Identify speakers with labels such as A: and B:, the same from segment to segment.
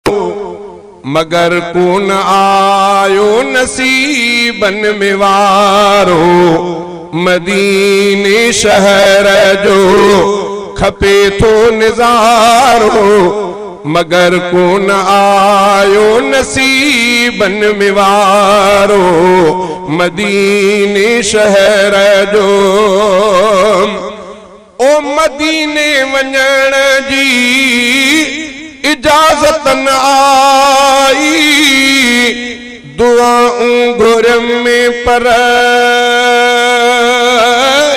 A: مگر ڪونه آيو نصيبن ۾ وارو مديني شهر جو کپي ٿو نظارو مگر ڪونه آيو نصيبن ۾ وارو مديني شهر جو. او مديني وڃڻ جي اجازت نه آئي، دعائون گهريم پر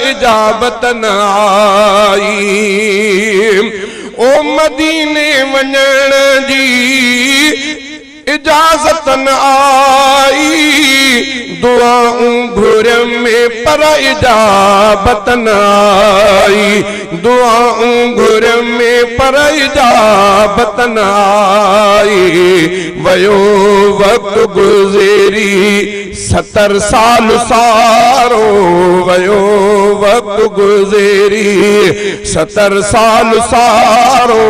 A: اجابت نه آئي. او مديني وڃڻ جي اجازت نه آئي، دعائون گهريم پر اجابت نه آئي، دعائون گهريم پر اجابت نه آئي، ويو وقت گذري ستر سال سارو، ويو وقت گذري ستر سال سارو،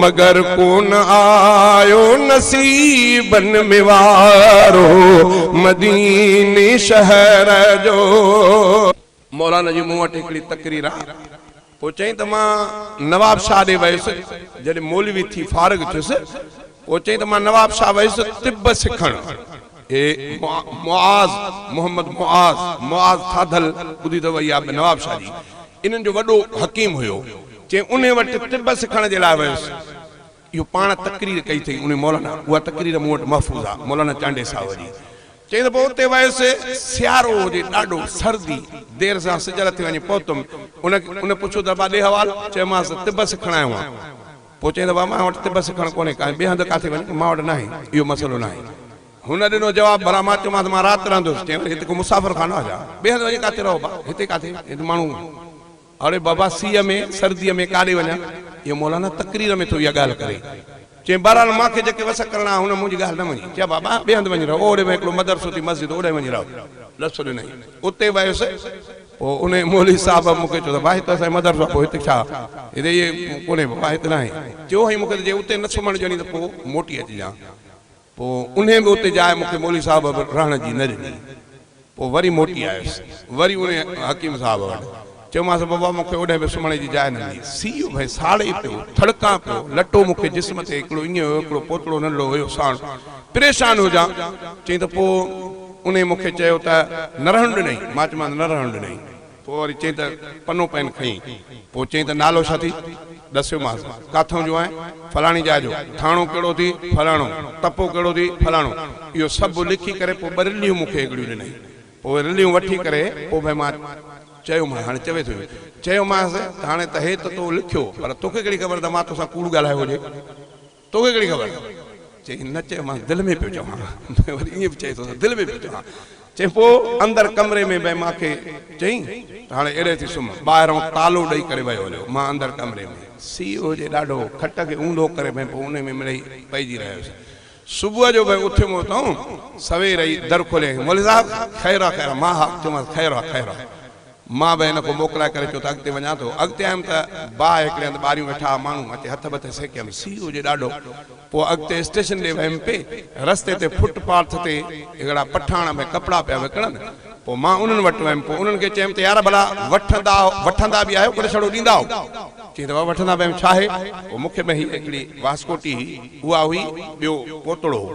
A: مگر ڪونه آيو نصيبن ۾ وارو مديني شهر جو. مولانا جي مون وٽ هڪڙي تقرير آ. پوء چيائين ته مان نواب شاهه ڏي ويس، جڏهن مولوي ٿي فارغ ٿيس، پوء چيائين ته مان نواب شاهه ويس طب سکڻ. هي معاذ، محمد معاذ، معاذ ٿاڌل ٻڌي اٿو اها به نواب شاهه جي، انهن جو وڏو حڪيم هيو. چيائين انهي وٽ طب سکڻ جي لاء ويس. اهو پاڻ تقرير ڪئي اٿئي انهي مولانا، اها تقرير مون وٽ محفوظ آ، مولانا چانڊيي صاحب جي. چيائين ته پوء اتي ويس، سيارو هجي ڏاڍو، سردي، دير سان سج لٿي وڃي پهتم. ان ان پڇيو ته ابا ڏي حوال؟ چيومانس ته طب سکڻ آيو آهيان. پوء چيائين ته ابا مان وٽ طب سکڻ ڪونهي، ڪنهن ٻئي هنڌ ڪاٿي وڃ، مان وٽ ناهي، اهو مسئلو ناهي. هن ڏنو جواب، ڀلا مان چيومانس مان رات رهندس. چيائين وري هتي ڪو مسافر خانو آهي ڇا؟ ٻئي هنڌ وڃي ڪاٿي رهو ابا، هتي ڪاٿي، هت ماڻهو. اڙي بابا سيء ۾، سرديء ۾ ڪاڏي وڃان؟ اهو مولانا تقرير ۾ ٿو اها ڳالهه ڪري. چيائين بهرحال مان کي جيڪي وس ڪرڻا هئا هن منهنجي ڳالهه نه مڃي. چيائين بابا ٻئي هنڌ وڃي رهه، اوڏي ۾ هڪڙو مدرسو ٿي مسجد اوڏي وڃي رهه. ڏس ڏنائين. اتي ويس. پوء انهيء مولوي صاحب مون کي چيو ته ڀاء هت اسان جو مدرسو آهي پوء هت ڇا؟ هتي اهي ڪونهي بابا هت ناهي. چيو هئائين مون کي ته جي اتي نه سمهڻ ڏيڻي ته پوء موٽي اچجان. پوء انهيء به اتي جاء مون کي مولوي صاحب به رهڻ جي نه ڏني. پوء وري موٽي آيس. وري انهيء حڪيم صاحب وٽ. چيومانس، بابا مون کي اوڏهين به سمهڻ جي جاء نه ملي. سيء ڀئي ساڙي پيو، ٿڙڪان پيو. لٽو مون کي جسم تي هڪڙو ائين هيو، هڪڙو پوتڙو ننڍڙو هيو ساڻ. پريشان هجان. چيائين ته پوء انهيء مون کي چيو ته نه رهڻ ڏنئي؟ مان چيومانس نه رهڻ ڏنئي. پوء وري چيائين ته پنو پين کئين. پوء چيائين ته نالو ڇا ٿي؟ ڏسيومانس. ڪاٿئون جو آهين؟ فلاڻي جاء جو. ٿاڻو ڪهڙو ٿي؟ فلاڻو. تپو ڪهڙو ٿي؟ فلاڻو. اهو سڀ لکي ڪري پوء ٻه رليون مون کي هڪڙيون ڏنائين. پوء اهي رليون وٺي ڪري پوء ڀئي مان چيومانس، هاڻي چوي ٿو اهو. چيومانس ته هاڻي ته هي ته تو لکيو پر توکي ڪهڙي خبر ته مان توسان ڪوڙ ڳالهايو هجي. توکي ڪهڙي خبر؟ چيائين، نه چيومانس، دل ۾ پيو چوان. وري ائين به چئي ٿو ته دل ۾ پيو چوان. چيائين، پوء اندر ڪمري ۾ به مان کي چيائين ته هاڻي اهڙي ٿي سمهه. ٻاهرئون تالو ڏئي ڪري ويو هليو. مان اندر ڪمري ۾. سيء هجي ڏاڍو، کٽ کي اونڌو ڪري ڀئي پوء انهي ۾ مڙئي پئجي رهيس. صبح جو ڀئي اٿيم اتئون سوير ئي در کوليائين، مولوي صاحب! خير آ خير آ. مان ها چيومانس، خير آ خير آ. مان به هن کان موڪلائي ڪري چيو ته اڳتي وڃان ٿو. اڳتي آيم ته باهه هڪڙي هنڌ ٻاريون ويٺا ها ماڻهو، اچي هٿ ٻٿ سيڪيم. سيء هجي ڏاڍو. پوء اڳتي اسٽيشن ڏي ويم پي. رستي تي فٽ پاٿ تي هڪڙا پٺاڻ ۾ ڪپڙا پيا وڪڻن. پوء مان انهن وٽ ويم. پوء انهن کي چيم ته يار ڀلا وٺندا وٺندا به آهيو ڪڏهن ڇڙو ڏيندا آهيو؟ چيائين ته بابا وٺندا به آهيون ڇا آهي؟ پوء مون کي به هيء هڪڙي واسڪوٽي هئي، اها هئي، ٻيو پوتڙو هو.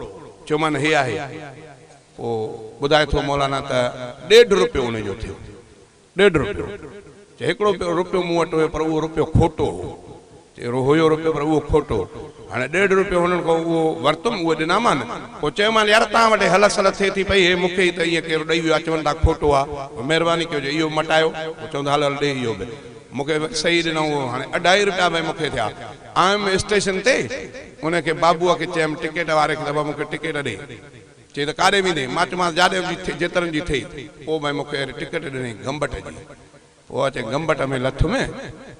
A: چيومان هي آهي. پوء ٻڌائي ٿو مولانا ته ڏيڍ روپيو ان جو ٿيو. ڏيڍ روپيو. چي هڪڙو روپيو مون وٽ هيو پر اهو روپيو کوٽو هو. چي هيو روپيو پر اهو کوٽو هو. هاڻي ڏيڍ روپيو هنن کان اهو ورتم، اهو ڏنامان. پوء چيومان يار توهان وٽ هل سل ٿئي ٿي پئي، هي مون کي ئي ته ائين ڪير ڏئي ويو آهي، چون ٿا کوٽو آهي. پوء مهرباني ڪيو جو اهو به مٽايو. پوء چون ٿا هل هل ڏي اهو به. مون کي صحيح ڏنائون اهو. هاڻي اڍائي روپيا ڀئي مون کي ٿيا. آيم اسٽيشن تي، ان کي بابوء کي چيم ٽڪيٽ واري کي ته ابا مون کي ٽڪيٽ ڏي. چيائين ته ڪاڏي ويندين؟ مان چيومانس جاڏي جي ٿئي جيترن جي ٿئي. پوء ڀائي مون کي اهڙي ٽڪيٽ ڏنائين گمبٽ جي. پوء اچي گمبٽ ۾ لٿم.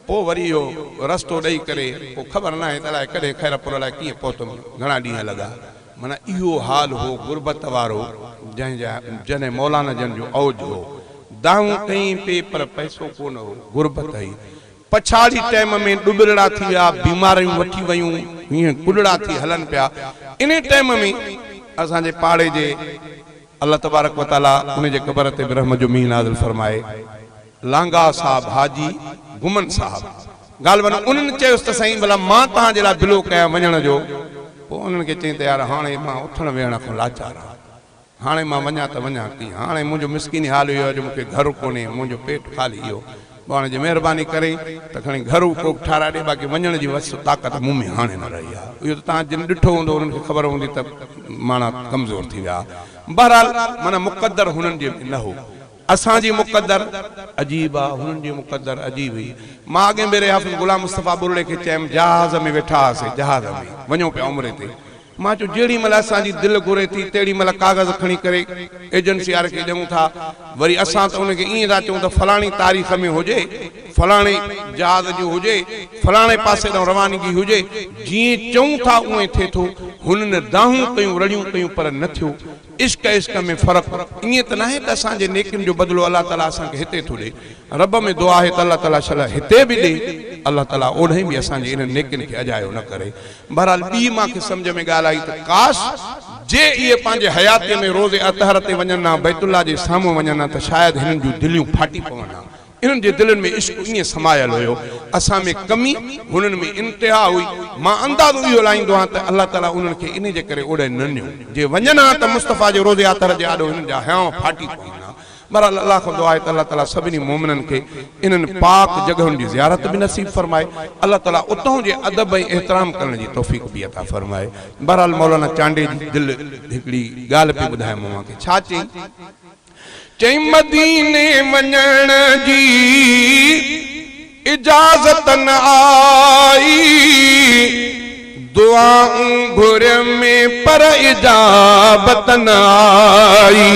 A: پوء وري اهو رستو ڏئي ڪري پوء خبر ناهي ته الائي ڪڏهن خيرپور الائي ڪيئن پهتم. گهڻا ڏينهن لڳا. معنيٰ اهو حال هو غربت وارو جنهن جا جڏهن مولانا جن جو اوج هو. دانهون ڪيائين پئي پر پئسو ڪونه هو. غربت هئي. پڇاڙي ٽيم ۾ ڏٻرڙا ٿي ويا، بيماريون وٺي ويون، هينئن ڪلڙا ٿي هلن پيا. انهي ٽيم ۾ اسان جي پاڙي جي الله تبارڪ و تعاليٰ انهي جي قبر تي به رحمت جو مينهن نازل فرمائي، لانگاهه صاحب حاجي گمن صاحب غالباً انهن چيس ته سائين ڀلا مان توهان جي لاء بلو ڪيان وڃڻ جو، پوء انهن کي چيائين ته يار هاڻي مان اٿڻ ويهڻ کان لاچار آهيان. هاڻي مان وڃان ته وڃان ڪيئن؟ هاڻي منهنجو مسڪيني حال اهو آهي جو مون کي گهر ڪونهي، منهنجو پيٽ خالي اهو. پوء هاڻي جي مهرباني ڪرين ته کڻي گهر ڪو به ٺاهرائي ڏي، باقي وڃڻ جي وس طاقت مون ۾ هاڻي نه رهي آهي. اهو ته توهان جن ڏٺو هوندو انهن کي خبر هوندي ته ماڻا ڪمزور ٿي ويا. بهرحال معنيٰ مقدر هنن جي ۾ نه هو. اسان جي مقدر عجيب آ، هنن جي مقدر عجيب هئي. مان اڳئين ڀيري حافظ غلام مصطفيٰ ٻرڙي کي چيم جهاز ۾ ويٺا هئاسين، جهاز ۾ وڃون پيا عمري تي. مان چيو جهڙي مهل اسان جي دل گهري ٿي تهڙي مهل ڪاغذ کڻي ڪري ايجنسي واري کي ڏيون ٿا وري اسان ته ان کي ائين ٿا چئون ته فلاڻي تاريخ ۾ هجي فلاڻي جهاز جي هجي فلاڻي پاسي ڏانهن روانگي هجي جيئن چئون ٿا اونئين ٿئي ٿو هنن دانهون ڪيون رڙيون ڪيون پر نه ٿيو عشق عشق ۾ فرق ائين ته ناهي ته اسان جي نيڪين جو بدلو الله تعالي اسان کي هتي ٿو ڏي رب ۾ دعا آهي ته الله تعالي شل هتي به ڏي الله تعالي اوڏهين به اسان جي انهن نيڪين کي اجايو نه ڪري بهرحال ٻي مان کي سمجهه ۾ ڳالهه آئي ته ڪاش جي اهي پنهنجي حياتيء ۾ روض اطهر تي وڃن ها، بيت الله جي سامهون وڃن ها ته شايد هنن جون دليون ڦاٽي پون ها. انهن جي دلين ۾ عشق ائين سمايل هيو. اسان ۾ ڪمي، هنن ۾ انتها هئي. مان اندازو اهو لائيندو آهيان ته الله تعاليٰ انهن کي انهي جي ڪري اوڏانهن نه نيو. جي وڃن ها ته مصطفيٰ جي روض اطهر جي آڏو هنن جا هيانء ڦاٽي پون ها. بهرحال الله کان دعا آهي ته الله تعالي سڀني مؤمنن کي انهن پاڪ جڳهن جي زيارت به نصيب فرمائي الله تعالي اتهون جي ادب ۽ احترام ڪرڻ جي توفيق به عطا فرمائي بهرحال مولانا چانڊيي جي دل هڪڙي ڳالهه پئي ٻڌايم اوهان کي ڇا چئي چئي مديني وڃڻ جي اجازت نه آئي، دعائون گهريم پر اجابت نه آئي،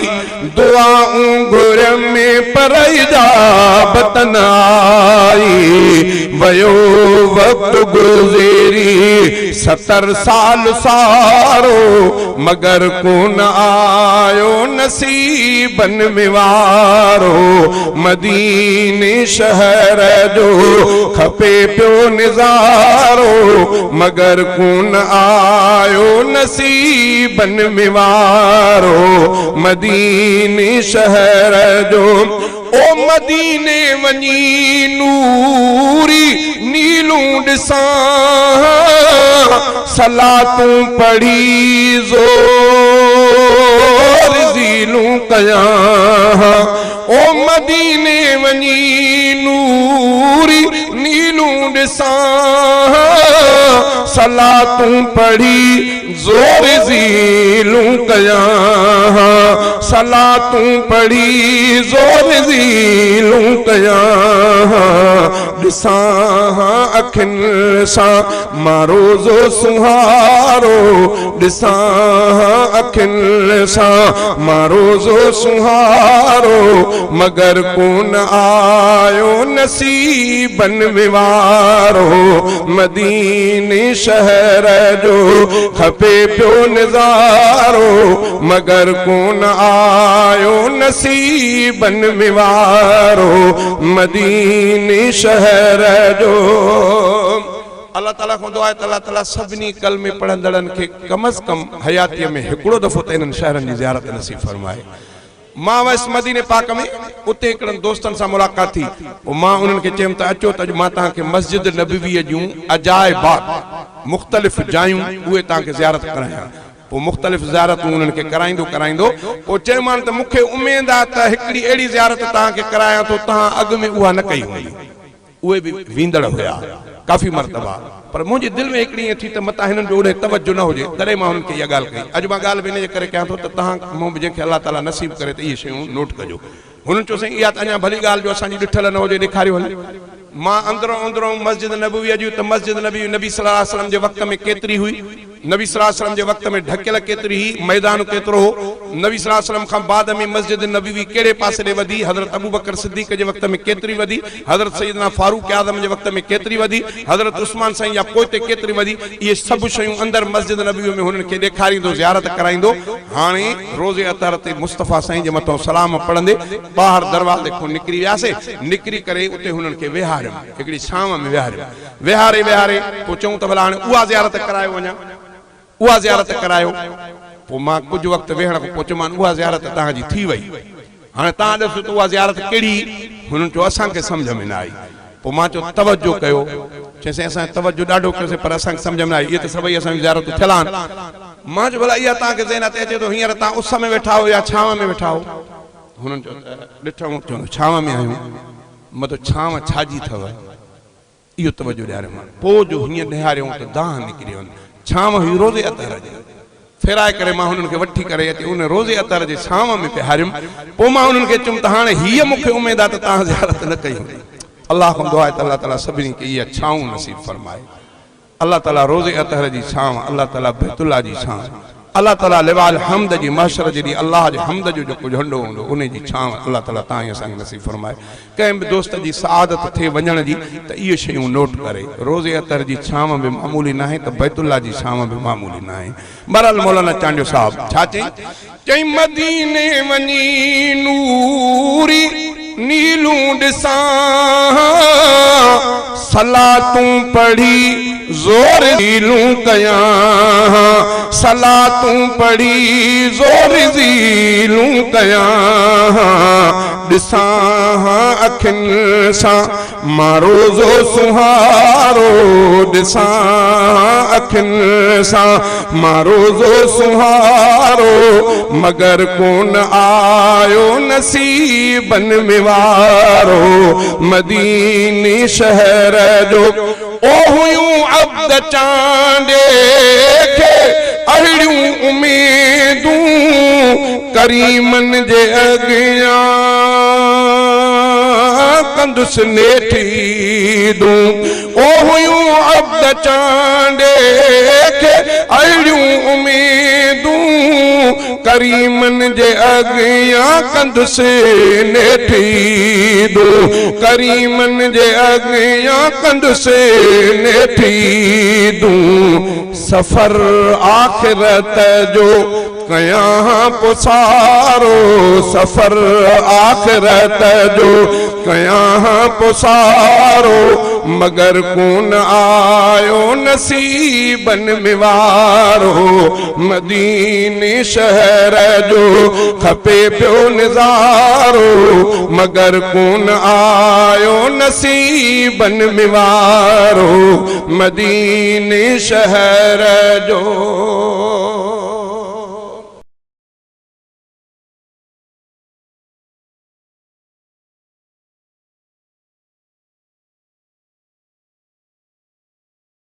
A: دعائون گهريم پر اجابت نه آئي، ويو وقت گذري ستر سال سارو، مگر ڪونه آيو نصيبن ۾ وارو، مديني شهر جو کپي پيو نظارو، مگر ڪونه آيو نصيبن ۾ وارو، مديني شهر جو. او مديني وڃي نوري نيلون ڏسان، صلاتون پڙهي زور ذيلون ڪيان. او مديني وڃي نوري نيلون ڏسان، صلاتون پڙهي زور ذيلون ڪيان، صلاتون پڙهي زور ذيلون ڪيان، ڏسان اکين سان مان روزو سونهارو، ڏسان اکين سان مان روزو سونهارو، مگر ڪونه آيو نصيبن ۾ وارو، مديني شهر جو کپي پيو نظارو، مگر ڪونه آيو نصيبن ۾ وارو، مديني شهر جو. الله تعالي کان دعا آهي ته الله تعالي سڀني ڪلمي پڙهندڙن کي ڪم از ڪم حياتيء ۾ هڪڙو دفعو ته انهن شهرن جي زيارت نصيب فرمائي. مان ويس مديني پاڪ ۾، اتي هڪڙن دوستن سان ملاقات ٿي، پوء مان انهن کي چيم ته اچو ته اڄ مان توهان کي مسجد نبويء جون عجائبات، مختلف جايون، اهي توهان کي زيارت ڪرايان. پوء مختلف زيارتون انهن کي ڪرائيندو ڪرائيندو، پوء چيومان ته مون کي اميد آ ته هڪڙي اهڙي زيارت توهان کي ڪرايان ٿو، توهان اڳ ۾ اها نه ڪئي هوندي. اهي به ويندڙ هيا ڪافي مرتبا پر منهنجي دل ۾ هڪڙي ائين ٿي ته متان هنن جو اوڏانهن توجه نه هجي تڏهن مان هنن کي اها ڳالهه ڪئي. اڄ مان ڳالهه به ان جي ڪري ڪيان ٿو ته توهان مون به جنهن کي الله تعاليٰ نصيب ڪري ته اهي شيون نوٽ ڪجو. هنن چيو سائين اها ته اڃا ڀلي ڳالهه جو اسان جي ڏٺل نه هجي ڏيکاريو هلي. مان اندرون اندرون مسجد نبويء جي ته مسجد نبوي نبي صلي الله عليه وسلم جي وقت ۾ ڪيتري هئي. نبي صلي الله عليه وسلم جي وقت ۾ ڍڪيل ڪيتري هئي، ميدان ڪيترو هو، نبي صلي الله عليه وسلم کان بعد ۾ مسجد نبوي ڪهڙي پاسي ڏي وڌي، حضرت ابوبڪر صديق جي وقت ۾ ڪيتري وڌي، حضرت سيدنا فاروق اعظم جي وقت ۾ ڪيتري وڌي، حضرت عثمان سائين جا پوئتي ڪيتري وڌي، اهي سڀ شيون اندر مسجد نبوي ۾ هنن کي ڏيکاريندو زيارت ڪرائيندو. هاڻي روضي اطهر تي مصطفيٰ سائين جي مٿئون سلام پڙهندي ٻاهر دروازي کان نڪري وياسي، نڪري ڪري اتي هنن کي ويهاريم، هڪڙي ڇانو ۾ ويهاريم. ويهاري ويهاري پوء چئون ته ڀلا هاڻي اها زيارت ڪرايو وڃان، اها زيارت ڪرايو. پوء مان ڪجهه وقت ويهڻ کان پوء چيومان اها زيارت توهان جي ٿي وئي، هاڻي توهان ڏسو ته اها زيارت ڪهڙي هئي؟ هنن چيو اسان کي سمجهه ۾ نه آئي. پوء مان چيو توجه ڪيو. چيائين سائين اسان توجه ڏاڍو ڪيوسين پر اسان کي سمجهه ۾ نه آئي، اهي ته سڀئي اسان جون زيارتون ٿيل آهن. مان چيو ڀلا اها توهان کي ذهن تي اچي ٿو هينئر توهان اس ۾ ويٺا آهيو يا ڇانو ۾ ويٺا آهيو؟ هنن چيو ته ڏٺائون چيو ڇانو ۾ آهيون. متو ڇانو ڇا جي اٿو؟ اهو توجه ڏياريم. پوء جو هيئن نهاريائون ته دانهن نڪري وين. ڇانو هئي روضي اطهر جي. ڦيرائي ڪري مان هنن کي وٺي ڪري اچي ان روضي اطهر جي ڇانو ۾ بيهاريم. پوء مان انهن کي چيم ته هاڻي هيء مون کي اميد آهي ته توهان زيارت نه ڪئي هوندي. الله کان دعا آهي ته الله تعاليٰ سڀني کي اها ڇانو نصيب فرمائي. الله تعاليٰ روضي اطهر جي ڇانو، الله تعاليٰ بيت الله جي ڇانو، الله تعاليٰ لواء الحمد جي محشر جي ڏينهن الله جي حمد جو جيڪو جهنڊو هوندو انهي جي ڇانو الله تعاليٰ تان ۽ اسان کي نصيب فرمائي. ڪنهن به دوست جي سعادت ٿئي وڃڻ جي ته اهي شيون نوٽ ڪري. روضي اطهر جي ڇانو به معمولي ناهي ته بيت الله جي ڇانو به معمولي ناهي. بهرحال مولانا چانڊيو صاحب ڇا چئي؟ چئي مديني وڃي نوري نيلون ڏسان صلاتون پڙهي زور ذيلون ڪيان صلاتون پڙهي زور ذيلون ڪيان ڏسان اکين سان مان روضو سونهارو ڏسان اکين سان مان روضو سونهارو مگر ڪونه آيو نصيبن ۾ وارو مديني شهر جو او هيون عبد چانڊيي کي اهڙيون اميدون ڪريمن جي اڳيان ڪندس نيٺ عيدون او هيون عبد چانڊيي کي اهڙيون اميدون ڪريمن جي اڳيان ڪندس نيٺ عيدون ڪريمن جي اڳيان ڪندس نيٺ عيدون سفر آخرت جو ڪيان پسارو سفر آخرت جو ڪيان پسارو مگر ڪون آيو نصيبن ۾ وارو مديني شهر جو کپي پيو نظارو مگر ڪون آيو نصيبن ۾ وارو مديني شهر جو.